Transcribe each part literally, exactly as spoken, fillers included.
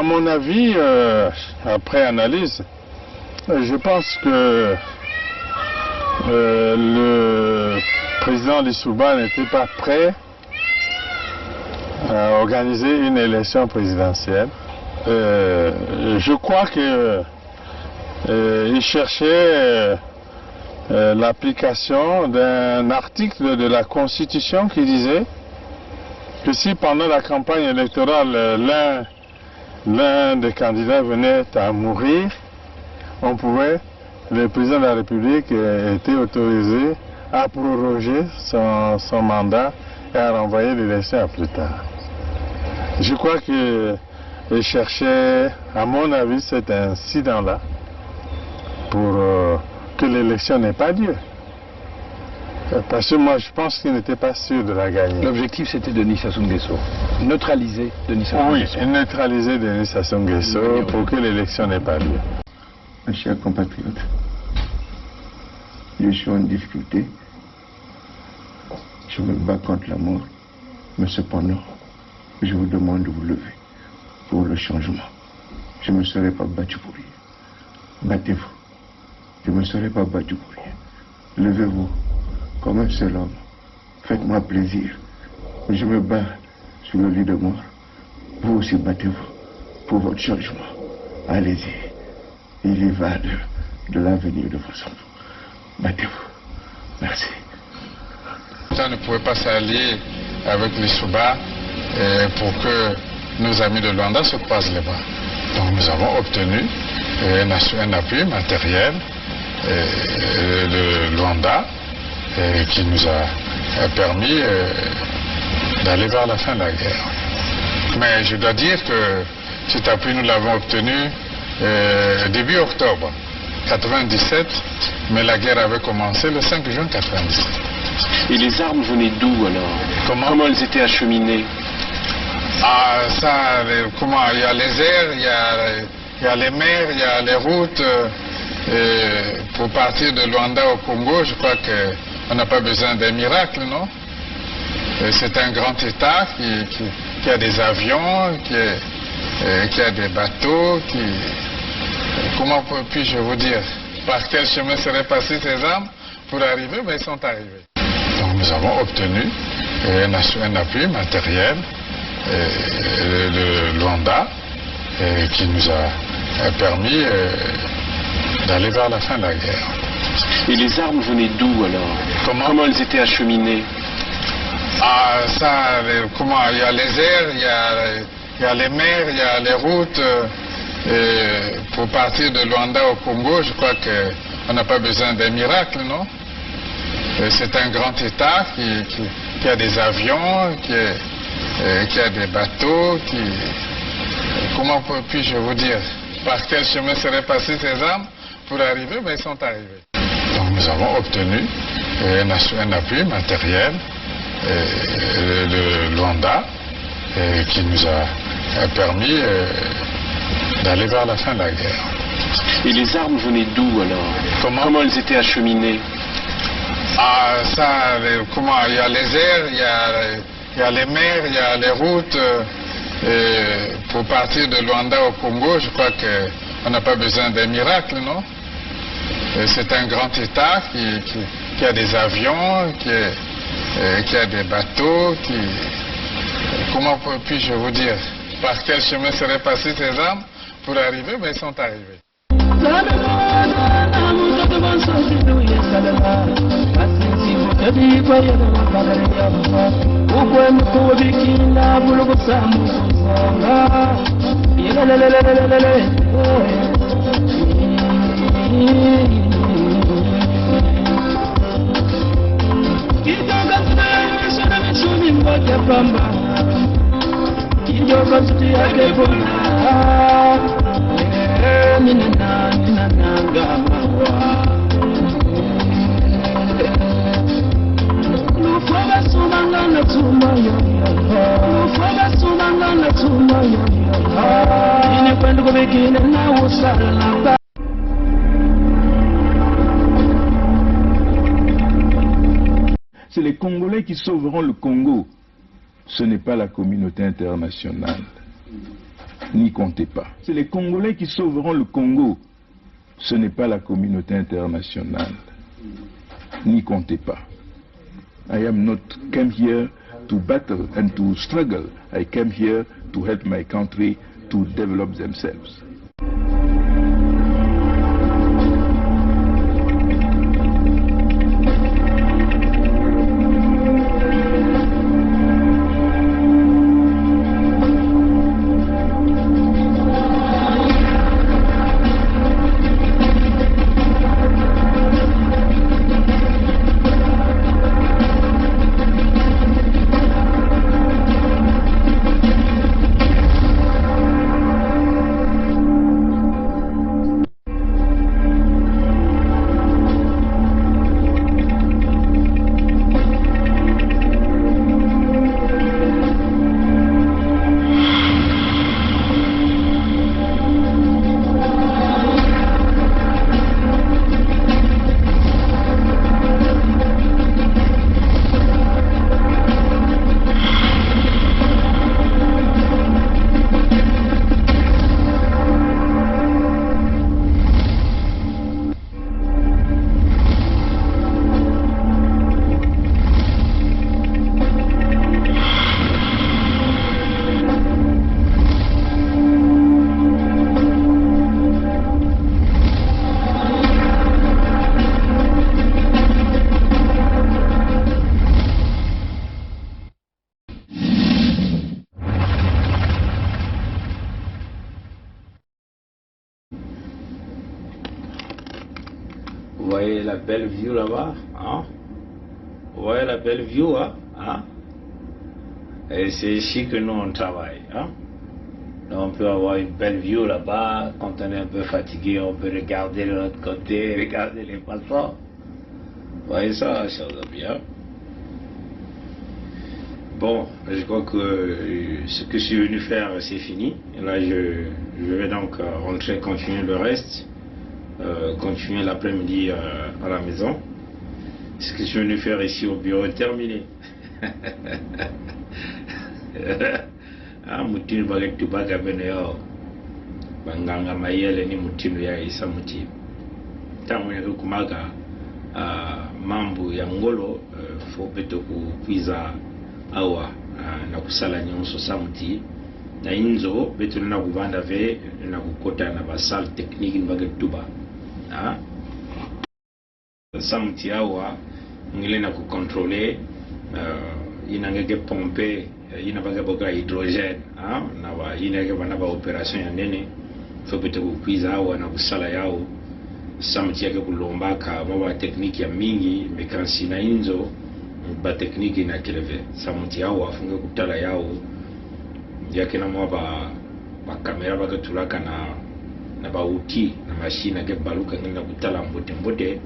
À mon avis, euh, après analyse, euh, je pense que, euh, le président Lissouba n'était pas prêt à organiser une élection présidentielle. Euh, je crois que, euh, il cherchait, euh, euh, l'application d'un article de la Constitution qui disait que si pendant la campagne électorale, euh, l'un, l'un des candidats venait à mourir, on pouvait, le président de la République, euh, était autorisé à proroger son, son mandat et à renvoyer l'élection à plus tard. Je crois que il cherchait, à mon avis, cet incident-là pour, euh, que l'élection n'ait pas lieu. Euh, parce que moi, je pense qu'il n'était pas sûr de la gagner. L'objectif, c'était Denis Sassou Nguesso. Neutraliser Denis Sassou Nguesso. Oui, neutraliser Denis Sassou Nguesso pour que l'élection n'ait pas lieu. Mes chers compatriotes, je suis en difficulté. Je me bats contre la mort, mais cependant, je vous demande de vous lever pour le changement. Je ne me serai pas battu pour rien. Battez-vous. Je ne me serai pas battu pour rien. Levez-vous comme un seul homme. Faites-moi plaisir. Je me bats sur le lit de mort. Vous aussi, battez-vous pour votre changement. Allez-y. Il y va de, de l'avenir de vos enfants. Battez-vous. Merci. Ça ne pouvait pas s'allier avec Lissouba, euh, pour que nos amis de Luanda se croisent les bras. Donc nous avons obtenu, euh, un assu-, un appui matériel, euh, de Luanda, euh, qui nous a, a permis, euh, d'aller vers la fin de la guerre. Mais je dois dire que cet appui, nous l'avons obtenu, euh, début octobre quatre-vingt-dix-sept, mais la guerre avait commencé le cinq juin quatre-vingt-dix-sept. Et les armes venaient d'où alors ? Comment ? Comment elles étaient acheminées ? Ah, ça, les, comment, il y a les airs, il y a, il y a les mers, il y a les routes, euh, et pour partir de Luanda au Congo, je crois que on n'a pas besoin d'un miracle, non ? Euh, c'est un grand État qui, qui, qui a des avions, qui est, euh, qui a des bateaux, qui, comment puis-je vous dire, par quel chemin seraient passées ces armes pour arriver, mais ils sont arrivés. Donc nous avons obtenu, euh, un assu-, un appui matériel, euh, de, de Luanda, euh, qui nous a, euh, permis, euh, d'aller vers la fin de la guerre. Et les armes venaient d'où alors ? Comment ? Comment elles étaient acheminées ? Ah, ça, les, comment, il y a les airs, il y a, il y a les mers, il y a les routes, euh, et pour partir de Luanda au Congo, je crois que on n'a pas besoin d'un miracle, non ? Euh, c'est un grand État qui, qui, qui a des avions, qui est, euh, qui a des bateaux, qui, comment puis-je vous dire, par quel chemin seraient passées ces armes pour arriver, mais ils sont arrivés. Donc nous avons obtenu, euh, un assu-, un appui matériel, euh, de, de Luanda, euh, qui nous a, a permis, euh, d'aller vers la fin de la guerre. Et les armes venaient d'où alors ? Comment ? Comment elles étaient acheminées ? Ah, ça, les, comment, il y a les airs, il y a, il y a les mers, il y a les routes, euh, et pour partir de Luanda au Congo, je crois que on n'a pas besoin d'un miracle, non ? Euh, c'est un grand État qui, qui, qui a des avions, qui est, euh, qui a des bateaux, qui, comment puis-je vous dire, par quel chemin seraient passées ces armes pour arriver, mais ils sont arrivés. C'est les Congolais qui sauveront le Congo. Ce n'est pas la communauté internationale. N'y comptez pas. C'est les Congolais qui sauveront le Congo. Ce n'est pas la communauté internationale. N'y comptez pas. I am not came here to battle and to struggle. I came here to help my country to develop themselves. Vous voyez la belle view là-bas, hein? Vous voyez la belle view, hein? Hein? Et c'est ici que nous on travaille, hein? Donc on peut avoir une belle view là-bas. Quand on est un peu fatigué, on peut regarder de l'autre côté, regarder les passants. Vous voyez ça, chers amis, hein? Bon, je crois que, euh, ce que je suis venu faire, c'est fini. Et là, je, je vais donc, euh, rentrer, continuer le reste, euh, continuer l'après-midi, euh, à la maison. Ce que je suis venu faire ici au bureau est terminé. Ah, mutindu ba ketuba ka beno ya. Ba nganga mayele ni mutindu ya isa muti. Ntangu ya ke kumaga, ah, mambu ya ngolo, eh, fo beto kukwiza awa, ah, na kusala nyonso sa muti. Na inzo, beto na kubanda ve, na kukota na ba salle technique ni ba ketuba. Ah? Sa muti awa, ngile na ku contrôler, eh, ina nge ke pomper, eh, ina ba ke bokila hydrogène, ah, na ba, ina ke ba na ba opération ya nene, fo beto kukwiza awa na kusala yau, sa muti ya ke kulombaka, ba ba technique ya mingi, mais kansi na inzo, ba technique ina kele ve, sa muti awa, fo nge kutala yau, ya ke na mwa ba, ba caméra ba ketulaka na, na ba outil, na machine ke baluka ngile na kutala mbote mbote,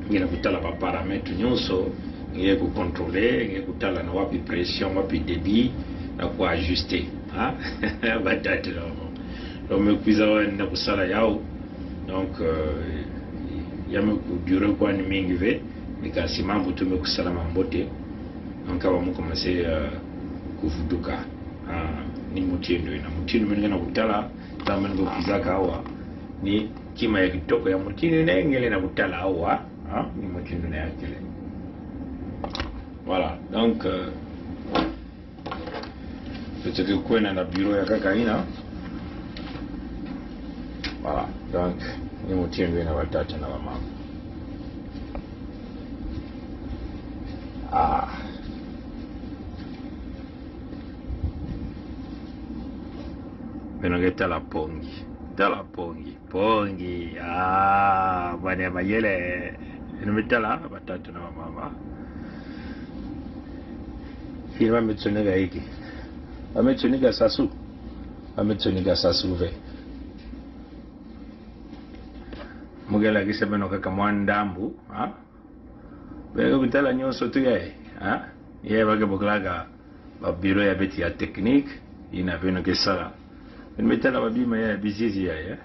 ngile na kutala ba paramètres nyonso, ngile ku contrôler, ngile kutala na wapi pression, wapi débit, na ku ajuster. Ha? Ba tata no. Donc me kwiza awa na kusala yau. Donc, euh, ya me ku durer kwani mingi ve, mais kansi mambu to me kusala mambote. Donc awa mu commencer, euh, kuvutuka. Ah, ni mutindu ina. Mutindu me nge na kutala, ta me nge kwizaka awa. Ni kima ya kitoko ya mutindu ina ngile na kutala awa. Ah, ni mutindu ina ya kele. Voilà. Donc, euh, beto ke kwena na bureau ya kaka ina. Voilà. Donc, ni mutindu ina ba tata na ba mama. Ah. Beno ke tala pongi. Tala pongi. Pongi. Ah, bane mayele. Beno me tala, ba tata na ba mama. Fini ba me tsoni ka iki. Ba me tsoni ka sasu. Ba me tsoni ka sasu ve. Mugela kise beno kaka mwa ndambu, ha? Beno kutala nyonso tu ya, ha? Ye ba ke bokilaka ba bureau ya beto ya technique, ina beno ke sala. Beno me tala ba bima ya, bizizi ya, ya.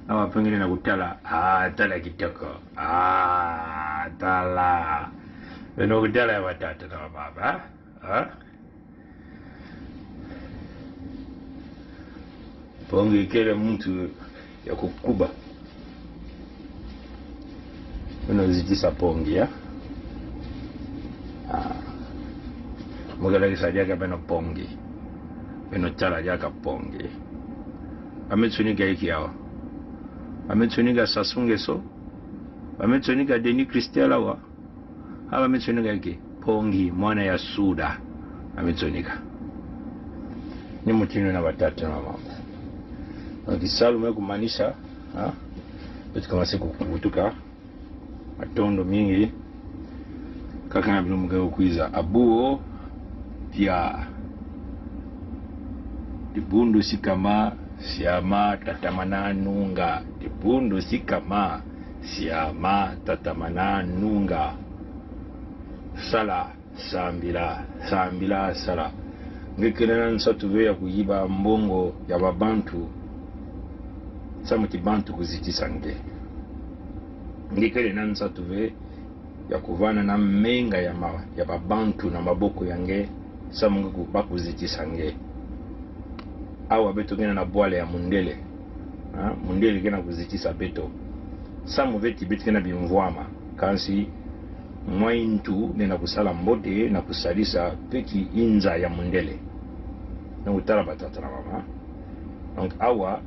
Awa pengine na kutala, ah, tala kitoko. Ah, tala. Beno kutala ya ba tata na ba mama, ha? Pongi kele muntu ya kukuba. Beno zitisa Pongi, ya? Ah. Mukela kisa diaka beno Pongi. Beno tala diaka Pongi. Ba me tsonika iki awa? Ba me tsonika Sassou Nguesso? Ba me tsonika Denis Christel awa? A ba me tsonika iki? Pongi, mwana ya Souda. Ba me tsonika. Ni mutino na batata na mama. Na kisalu me kumanisa, ha? Beto kamase kukutuka. Matondo mingi. Kaka na bino muke kukwiza. Abuo, pia. Dibundu sikama, siama, tatamana, nunga. Dibundu sikama, siama, tatamana, nunga. Sala, sambila, sambila, sala. Nge kele na nsatu ve ya kuyiba mbongo ya babantu. Samu ti bantu kuzitisa nge. Nge kele na nsatu ve ya kuvana na menga ya ma, ya babantu na maboko ya nge, samu nge ku, bakuzitisa nge. Awa beto kena na bwala ya mundele. Ha? Mundele kena kuzitisa beto. Samu ve ti beto kena bimvwama. Kansi, mwayi ntu, nge na kusala mbote, na kusadisa, peki inza ya mundele. Na kutala batata na mama. Donc, awa,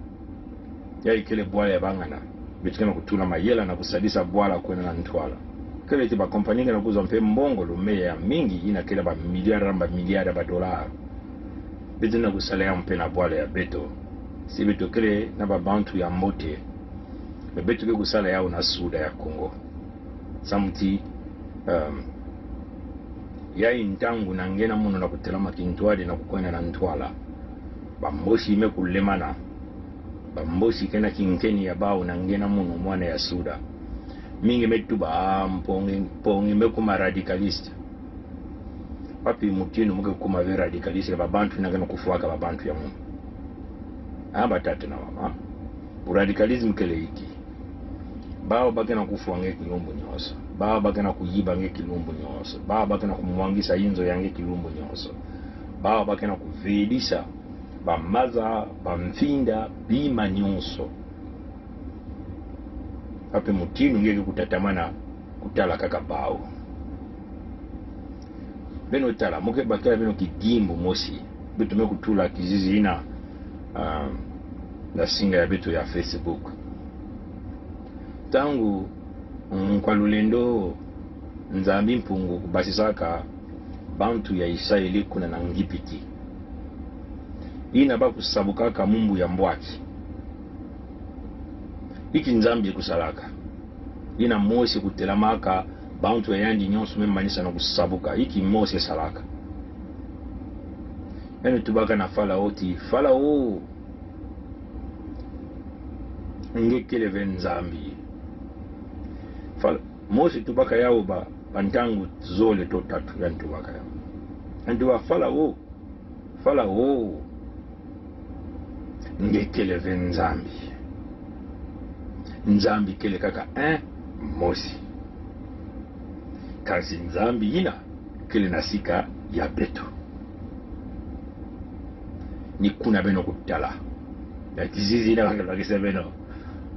ya ikele bwala ya bangana. Beto kena kutula mayela na kusadisa bwala kwenda na ntwala. Kele ti ba compagnie kena kuzwa mpe mbongo lumeya ya mingi, ina kele ba milliard, ba milliard ba dollar. Beto na kusala ya mpe na bwala ya beto. Si beto kele na babantu ya mbote. Be beto ke kusala ya una Souda ya Congo. Samu ti, um, ya i ntangu na nge na munu na kutelama kintwadi na kukwenda na ntwala. Bambosi me kulemana. Bambosi kena kinkeni ya bawu na nge na munu mwana ya Souda. Mingi me tuba, ah, Pongi, Pongi me kuma radicaliste. Wapi mutino muke kuma ve radicaliste, babantu na kena kufwaka babantu ya munu. Ah, batata na mama. Bu radicalisme kele iki. Bawu bakena kufwa nge kilumbu nyonso. Bawu bakena kuyiba nge kilumbu nyonso. Bawu bakena kumwangisa inzo ya nge kilumbu nyonso. Bawu bakena kuvedisa bamaza, bamfinda, bima nyonso. Wapi mutino nge ke kutatamana kutala kaka bawu. Beno tala, muke bakela beno kidimbu mosi. Beto me kutula kizizi ina, ah, na singa ya beto ya Facebook. Ntangu, mm, kwa lulendo, Nzambi Mpungu kubasisaka bantu ya Israeli kuna na Ngipiti. Ina bakusabukaka mu mbu ya mbwaki. Iki Nzambi kusalaka. Ina Mose kutelamaka, bantu ya yandi nyonso me manisa na kusabuka. Iki Mose salaka. Yandi tubaka na Farao ti, Farao, nge kele ve Nzambi. Fal-, Mose tubaka yawu ba, ba ntangu zole to tatu, yandi tubaka yawu. Yandi tuba Farao, Farao, nge kele ve Nzambi. Nzambi kele kaka en mosi. Kansi Nzambi ina kele na sika ya beto. Ni kuna beno kutala. Na kizizi ina banga bakisa beno.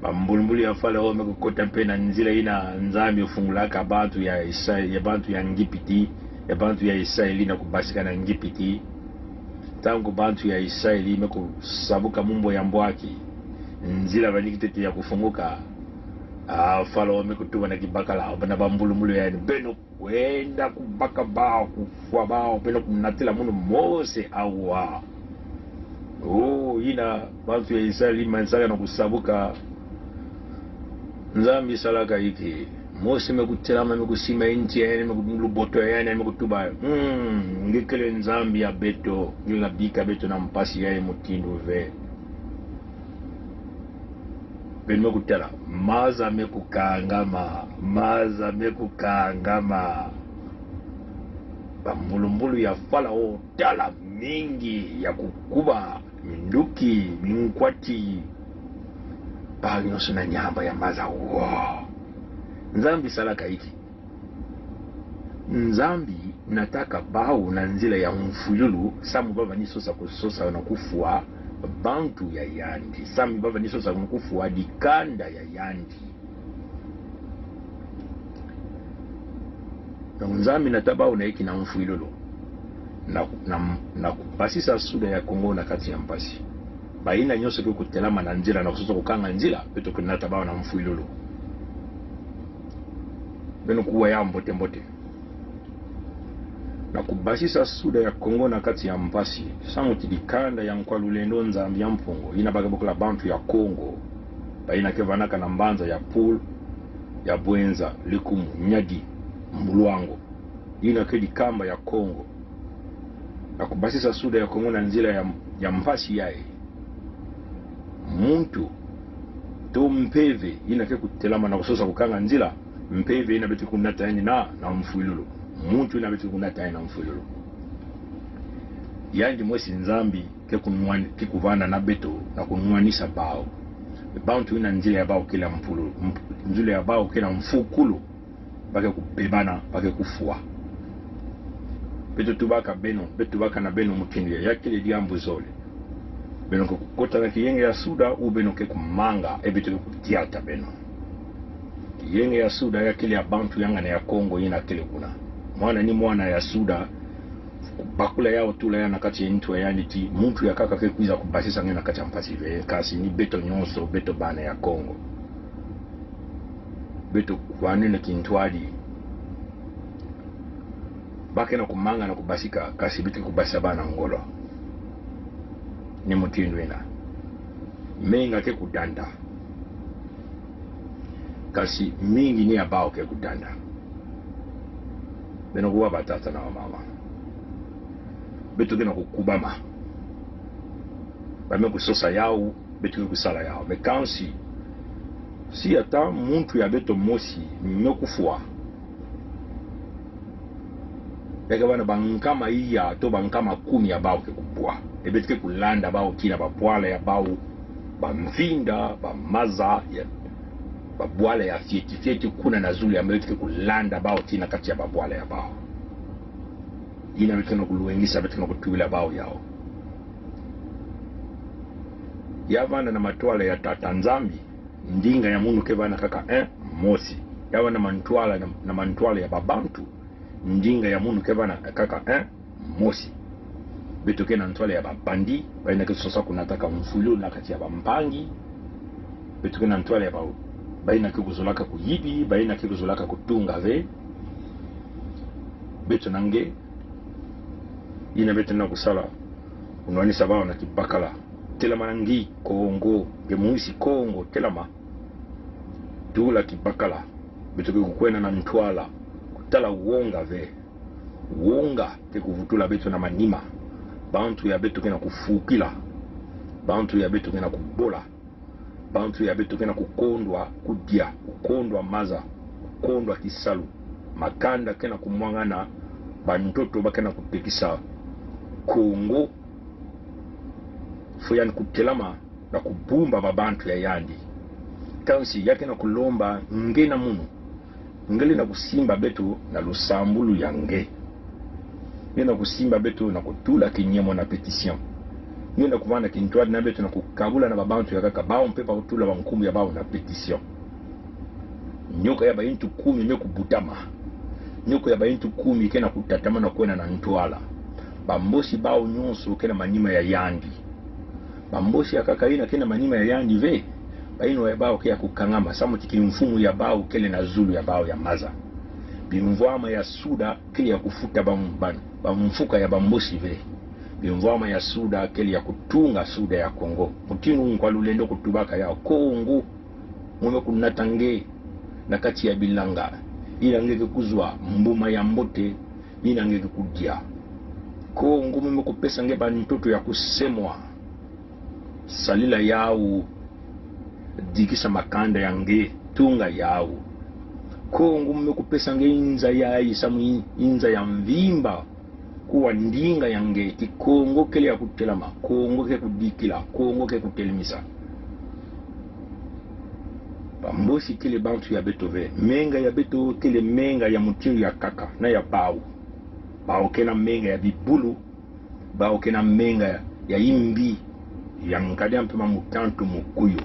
Bambulumbulu ya Farao me kukota mpe na nzila ina Nzambi ufungulaka bantu ya Isa-, ya bantu ya Ngipiti, ya bantu ya Israeli na kubasika na Ngipiti. Ntangu bantu ya Israeli me kusabuka mu mbu ya mbwaki, nzila banikitete ya kufunguka. Ah, Farao me kutuba na kibakala, bana bambulumbulu ya ni, beno kwenda kubaka bawu, kufwa bawu, beno kunatila munu Mose awa. Oh, ina bantu ya Israeli manisaka na kusabuka. Nzambi salaka iki. Mose me kutelama, me kusima nti ya yandi, me ku-, luboto ya yandi, me kutuba. Hmm, nge kele Nzambi ya beto, nge na bika beto na mpasi ya mutindu ve. Beno me kutala, maza me kukangama, maza me kukangama. Bambulumbulu ya Farao tala mingi ya kukuba, minduki, minkwati. Bawu nyonso na nyamba ya maza wo. Nzambi salaka iki. Nzambi nataka bawu na nzila ya mfululu, samu baba ni sosa kusosa na kufwa, Bantu ya yandi. Sambi bavani sosa kufwa dikanda ya yandi. Na Nzambi na tabau na eki na mfwilulu. Na, na, na kubasisa Suda ya Kongo na kati ya mpasi. Bayina nyonso ke kutelama na nzila na kusosa kukanga nzila, beto ke na tabau na mfwilulu. Beno kuwa ya mbote mbote. Na kubasisa Suda ya Kongo na kati ya mpasi, samu ti dikanda ya Nkwa Lulendo Nzambi ya Mpungu, yina ba ke bokila bantu ya Kongo, bayina ke vanaka na mbanza ya Pool, ya Bouenza, Lékoumou, Niari, Mboulou-Ango. Yina ke dikamba ya Kongo. Na kubasisa Suda ya Kongo na nzila ya, ya mpasi yayi. Muntu, to mpeve, yina ke kutelama na kusosa kukanga nzila, mpeve yina beto ke kunata yandi na, na mfwilulu. Muntu yina beto ke kunata yandi na mfwilulu. Yandi mwesi Nzambi ke kunwan-, ke kuvana na beto na kunwanisa bau. Bantu yina nzila ya bau kele mpulu, mp-, nzila ya bau kele mfukulu. Ba ke kubebana, ba ke kufwa. Beto tubaka beno, beto tubaka na beno mutindu ya, ya kele diambu zole. Beno ke kukota na kiyenge ya Suda, ou beno ke kumanga, e beto ke kudiata beno. Kiyenge ya Suda ya kele ya bantu ya ngana ya Kongo yina kele kuna. Mwana ni mwana ya Suda, kubakula yau, tula yau na kati ya ntu ya yandi ti, muntu ya kaka ke kwiza kubasisa nge na kati ya mpasi ve, kasi ni beto nyonso, beto bana ya Kongo. Beto kuvani na kintwadi. Ba ke na kumanga na kubasika, kasi beto ke kubasisa bana ngolo. Ni mutindu yina. Menga ke kudanda. Kasi mingi ni ya bau ke kudanda. Beno kuwa batata na bamama. Beto ke na kukubama. Ba me kusosa yau, beto ke kusala yau. Me kansi, si ata muntu ya beto mosi me kufwa, ya ke bana bankama iya, to bankama kumi ya bau ke kubwa. E beto ke kulanda bau tina babwala ya bau, bamfinda, bamaza, ya, babwala ya fieti, fieti kuna na zulu ya, me beto ke kulanda bau tina kati ya babwala ya bau. Yina beto ke na kulwengisa, beto ke na kutubila bau yau. Ya vana na mantwala ya Tata Nzambi, ndinga ya munu ke vana kaka, eh, mosi. Ya vana mantwala na, na mantwala ya babantu, ndinga ya munu ke vana kaka, eh, mosi. Beto ke na ntwala ya babandi, bayina ke sosa kunataka mfwilulu na kati ya bampangi. Beto ke na ntwala ya ba, bayina ke kuzolaka kuyibi, bayina ke kuzolaka kutunga ve. Beto na nge, yina beto na kusala, kunwanisa bau na kibakala. Telama na nge Kongo, nge mwisi Kongo, telama. Tula kibakala. Beto ke kukwenda na ntwala, kutala wonga ve. Wonga ke kuvutula beto na manima. Bantu ya beto ke na kufukila. Bantu ya beto ke na kubola. Bantu ya beto ke na kukondwa kudia, kukondwa maza, kukondwa kisalu. Makanda ke na kumwangana, bantoto ba ke na kutekisa. Kongo, fo yandi kutelama na kubumba babantu ya yandi. Kansi ya ke na kulomba nge na munu. Nge le na kusimba beto na lusambulu ya nge. Nge na kusimba beto na kutula kinyemo na pétition. Nge na kuvana kintwadi na beto na kukabula na babantu ya kaka bau mpe ba kutula bankumbu ya bau na pétition. Nyoka ya bayintu kumi me kubutama. Nyoka ya bayintu kumi ke na kutatamana kwenda na ntwala. Bambosi bau nyonso ke na manima ya yandi. Bambosi ya kaka yina ke na manima ya yandi ve. Bayinwa ya bau ke ya kukangama, samu ti kimfumu ya bau kele na zulu ya bau ya maza. Bimvwama ya Suda kele ya kufuta bam-, bam-, bamfuka ya bambosi ve. Bimvwama ya Suda kele ya kutunga Suda ya Kongo. Mutindu Nkwa Lulendo kutubaka ya Kongo. Mwe me kunata nge na kati ya bilanga. Yina nge ke kuzwa mbuma ya mbote. Yina nge ke kudia. Kongo, mwe me kupesa nge bantoto ya kusemwa. Salila yau. Dikisa makanda ya nge. Tunga yau. Kongo, mwe me kupesa nge inza ya isa mu in-, inza ya mvimba. Kuwa ndinga ya nge ti Kongo kele ya kutelama, Kongo ke kudikila, Kongo ke kutelemisa. Bambosi kele bantu ya beto ve, menga ya beto kele menga ya mutindu ya kaka, na ya bau. Bau ke na menga ya bibulu, bau ke na menga ya imbi, Ya nkadi mpe ma mutantu mukuyu.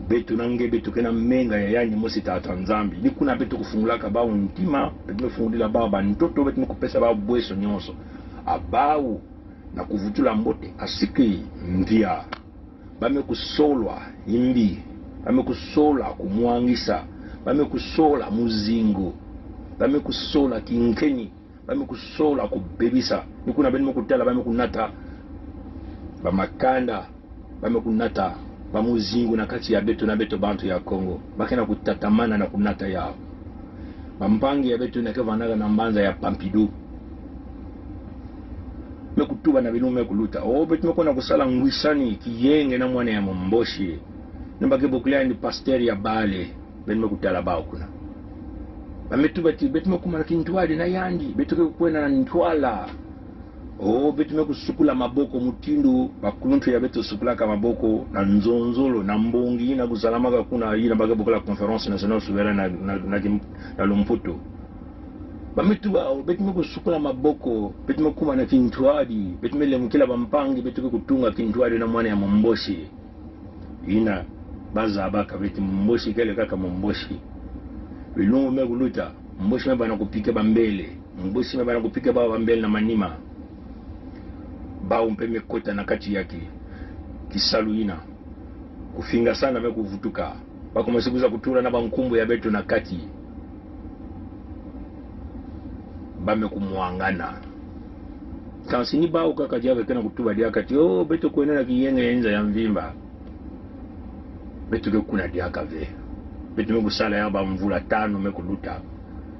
Beto na nge, beto ke na menga ya yandi mosi, tata Nzambi. Ni kuna beto kufungulaka bawu ntima, beto me fungudila bawu bantoto, beto me kupesa bawu bweso nyonso. A bawu na kuvutula mbote, asiki mpia. Ba me kusola imbi, ba me kusola kumwangisa, ba me kusola muzingu, ba me kusola kinkeni, ba me kusola kubebisa. Ni kuna beto me kutala ba me kunata bamakanda, ba me kunata bamuzingu na kati ya beto na beto bantu ya Kongo. Ba ke na kutatamana na kunata yawu. Bampangi ya beto na ke vanaka na mbanza ya Pompidou. Me kutuba na bino, me kuluta. O, beto me kwenda kusala ngwisani, kiyenge na mwana ya Mumboshi. Na ba ke bokila yandi pasteur ya bale. Beto me kutala bawu kuna. Ba me tuba ti, beto me kuma na kintwadi na yandi. Beto ke kwenda na ntwala. O, beto me kusukula maboko mutindu bakuluntu ya beto sukulaka maboko na nzonzolo, na mbongi yina kusalamaka kuna, yina ba ke bokila Conférence Nationale Souveraine na, na, na kim-, na Lumputu. Ba me tuba, o, beto me kusukula maboko, beto me kuma na kintwadi, beto me lemkila bampangi, beto ke kutunga kintwadi na mwana ya Mumboshi. Yina bazabaka, beto Mumboshi kele kaka Mumboshi. Bilumbu me kuluta, Mumboshi me bana kupika bambele. Mumboshi me bana kupika bawu bambele na manima. Bawu mpe me kota na kati ya ki-, kisalu yina. Kufingasana me kuvutuka. Ba kuma si kuza kutura na bankumbu ya beto na kati. Ba me kumwangana. Kansi ni bawu kaka diaka ke na kutuba diaka ti, o, beto kwenda na kiyenge ya inza ya mvimba. Beto ke kuna diaka ve. Beto me kusala ya bamvula tanu me kuluta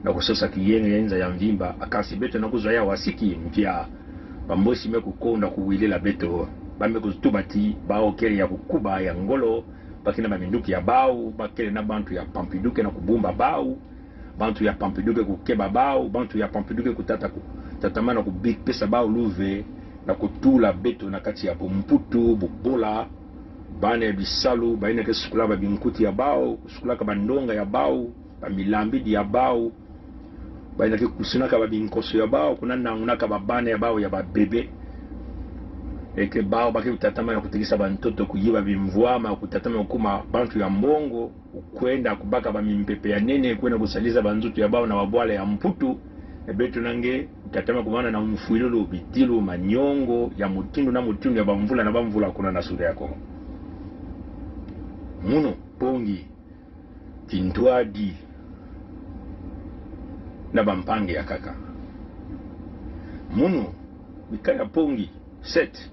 na kusosa kiyenge ya inza ya mvimba. A kansi beto na kuzwa yawu asiki mpia. Bamboshi me kukonda kuwilila beto. Ba me kutuba ti bawu kele ya kukuba ya ngolo. Ba ke na baminduki ya bawu. Ba kele na bantu ya Pompidou ke na kubumba bawu. Bantu ya Pompidou ke kukeba bawu, bantu ya Pompidou ke kutata ku-, tatamana kubik pesa bawu luve, na kutula beto na kati ya bumputu, bubola, bana ya bisalu, bayina ke sukulaka babinkuti ya bawu, sukulaka bandonga ya bawu, bamilambidi ya bawu, bayina ke kusunaka babinkoso ya bawu, kuna nangunaka babana ya bawu ya babebe. Eke bawu ba ke kutatamana kutekisa bantoto, kuyiba bimvwama, kutatamana kukuma bantu ya mbongo. Kwenda kubaka bamimpepe ya nene, kwenda kusalisa banzutu ya bawu na babwala ya Mputu. E beto na nge, tatamana kuvana na mfwilulu, bidilu, manyongo ya mutindu na mutindu ya bamvula na bamvula kuna na suda ya Kongo. Munu, Pongi, kintwadi na bampangi ya kaka. Munu, mika ya Pongi, Set,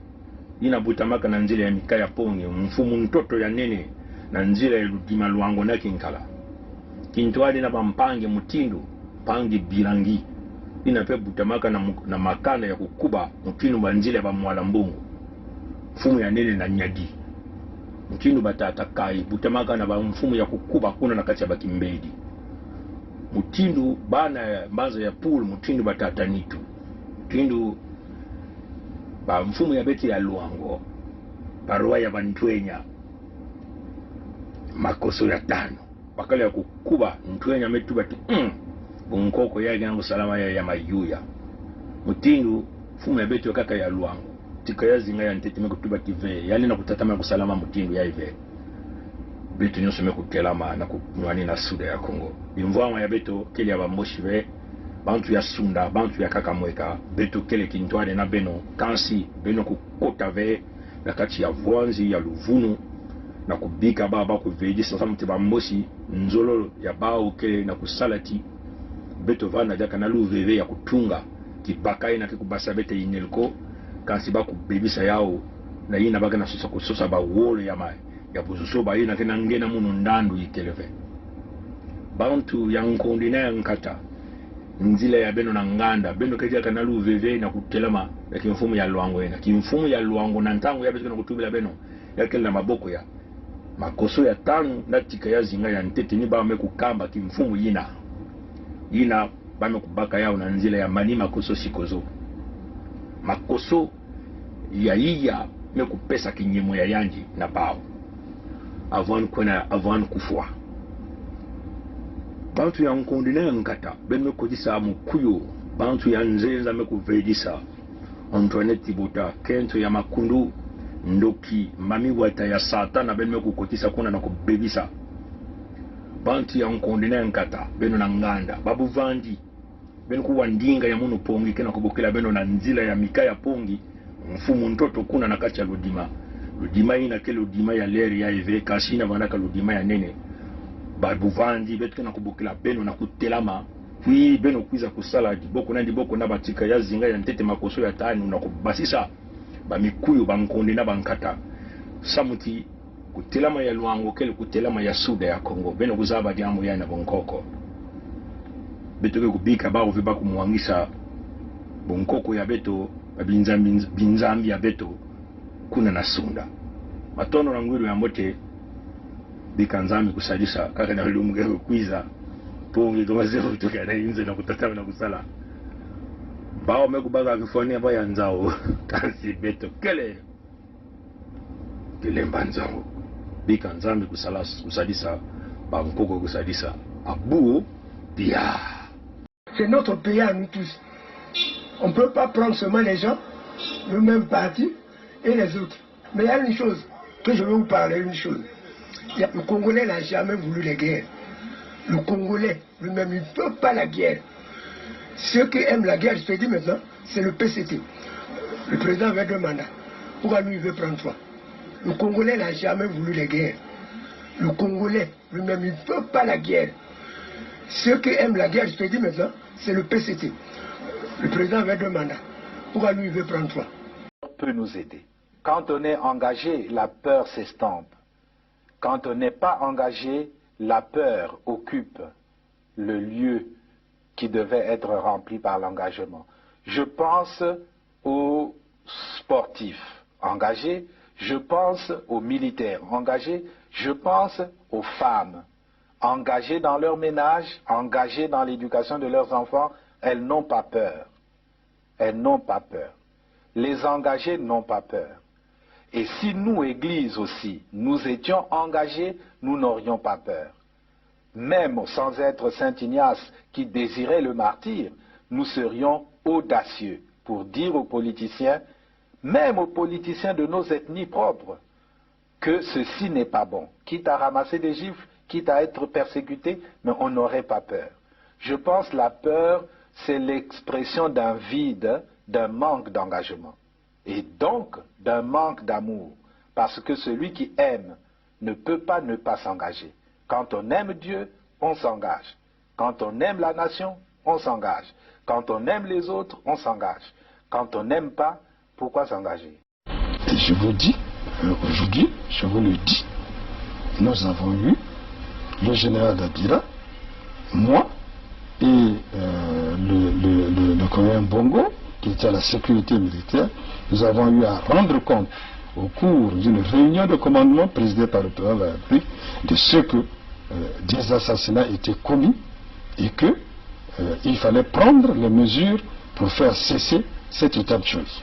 yina butamaka na nzila ya mika ya Pongi, mfumu ntoto ya nene, na nzila ya Ludima Luango na Kinkala. Kintwadi na bampangi mutindu, mpangi Birangi. Yina mpe butamaka na mu-, na makanda ya kukuba, mutindu ba nzila ya ba Mwala Mbungu. Mfumu ya nene na Nyadi. Mutindu ba tata Kayi, butamaka na bamfumu ya kukuba kuna na kati ya ba Kimbedi. Mutindu bana ya mbanza ya Pool, mutindu ba tata Nitu. Mutindu bamfumu ya beto ya Luango, barwa ya ba Ntwenya, makoso ya tanu. Bakala ya kukuba, Ntwenya me tuba ti, mm, bunkoko ya gina kusalama ya, ya mayuya. Mutindu, mfumu ya beto kaka ya Luango, Tika ya Zinga ya ntete me kutuba ti ve, yandi na kutatamana kusalama mutindu ya ive. Beto nyonso me kutelama na kunwani na suda ya Kongo. Bimvwama ya beto kele ya bambosi ve, bantu ya Sunda, bantu ya kaka mweka, beto kele kintwadi na beno, kansi beno kukota ve na kati ya vwanzi ya luvunu, na kubika ba, ba kuvedisa samu ti bambosi, nzololo ya bawu kele na kusala ti beto vana diaka na luveve ya kutunga kibaka yina ke kubasa beto inelko, kansi ba kubebisa yawu, na yina ba ke na sosa kusosa bawolo ya ma, ya buzoba yina ke na ngena munu ndandu ikele ve. Bantu ya Nkondi na ya Nkata, nzila ya beno na nganda, beno ke diaka na luveve na kutelama ya kimfumu ya Luango yina. Kimfumu ya Luango na ntangu ya beto ke na kutubila beno, ya kele na maboko ya makoso ya tanu na Tika ya Zinga ya ntete ni ba me kukamba kimfumu yina. Yina ba me kubaka yawu na nzila ya Mani Makoso Sikozo. Makoso ya iya me kupesa kinyemo ya yandi na bawu. Avant kwena, avant kufwa. Bantu ya Nkondi na ya Nkata, beno me kodisa mukuyu, bantu ya Nzenza me kuvedisa. Antoinette Tibota, kento ya Makundu, Ndoki, mamiwata ya Satana, beno me kukotisa kuna na kubebisa. Bantu ya nkondena ya nkata, beno na nganda. Babuvandi, beno kuwa ndinga ya munu Pongi, ke na kubokila beno na nzila ya mika ya Pongi, mfumu ntoto kuna na kati ya Lodima. Lodima ina ke Lodima ya leri ya eve, kasi ina vana ka Lodima ya nene. Babuvandi, beto ke na kubokila beno na kutelama, kwi beno kwiza kusala diboko na diboko na batika ya zinga ya ntete makoso ya tanu na kubasisa bamikuyu, bankondena, bankata. Samuti, kutelama ya Luango kele kutelama ya Suda ya Kongo. Beno kuzaba diamu ya na bonkoko. Beto ke kubika bawu ve ba kumwangisa bonkoko ya beto, babinzambi, binzambi ya beto, kuna na Sunda. Matondo na ngwiru ya mbote, bika Nzambi kusadisa, kaka na lumbu ke kwiza, Pongi kama zebu tuka na inze na kutatama na kusala. Bawu me kubaka kifwani ya ba ya nzawu, kasi beto kele Kilemba Nzango. Bika Nzambi kusala, kusadisa, bankoko kusadisa. Abuo, pia. C'est notre pays à nous tous. On ne peut pas prendre seulement les gens, le même parti et les autres. Mais il y a une chose que je veux vous parler, une chose. Il y a- le Congolais n'a jamais voulu les guerres. Le Congolais lui-même, il ne veut pas la guerre. Ceux qui aiment la guerre, je te dis maintenant, c'est le P C T. Le président avait deux mandats. Pourquoi lui, il veut prendre trois ? Le Congolais n'a jamais voulu les guerres. Le Congolais lui-même, il ne veut pas la guerre. Ceux qui aiment la guerre, je te dis maintenant, c'est le P C T. Le président avait deux mandats. Pourquoi lui, il veut prendre trois ? Peut nous aider. Quand on est engagé, la peur s'estompe. Quand on n'est pas engagé, la peur occupe le lieu qui devait être rempli par l'engagement. Je pense aux sportifs engagés, je pense aux militaires engagés, je pense aux femmes engagées dans leur ménage, engagées dans l'éducation de leurs enfants. Elles n'ont pas peur. Elles n'ont pas peur. Les engagés n'ont pas peur. Et si nous, Église aussi, nous étions engagés, nous n'aurions pas peur. Même sans être Saint Ignace qui désirait le martyre, nous serions audacieux pour dire aux politiciens, même aux politiciens de nos ethnies propres, que ceci n'est pas bon, quitte à ramasser des gifles, quitte à être persécuté, mais on n'aurait pas peur. Je pense que la peur, c'est l'expression d'un vide, d'un manque d'engagement, et donc d'un manque d'amour, parce que celui qui aime ne peut pas ne pas s'engager. Quand on aime Dieu, on s'engage. Quand on aime la nation, on s'engage. Quand on aime les autres, on s'engage. Quand on n'aime pas, pourquoi s'engager ? Et je vous dis, euh, aujourd'hui, je vous le dis, nous avons eu le général Dabira, moi et, euh, le, le, le, le colonel Bongo, qui était à la sécurité militaire. Nous avons eu à rendre compte au cours d'une réunion de commandement présidée par le président de la République de ce que, euh, des assassinats étaient commis et que, euh, il fallait prendre les mesures pour faire cesser cet état de choses.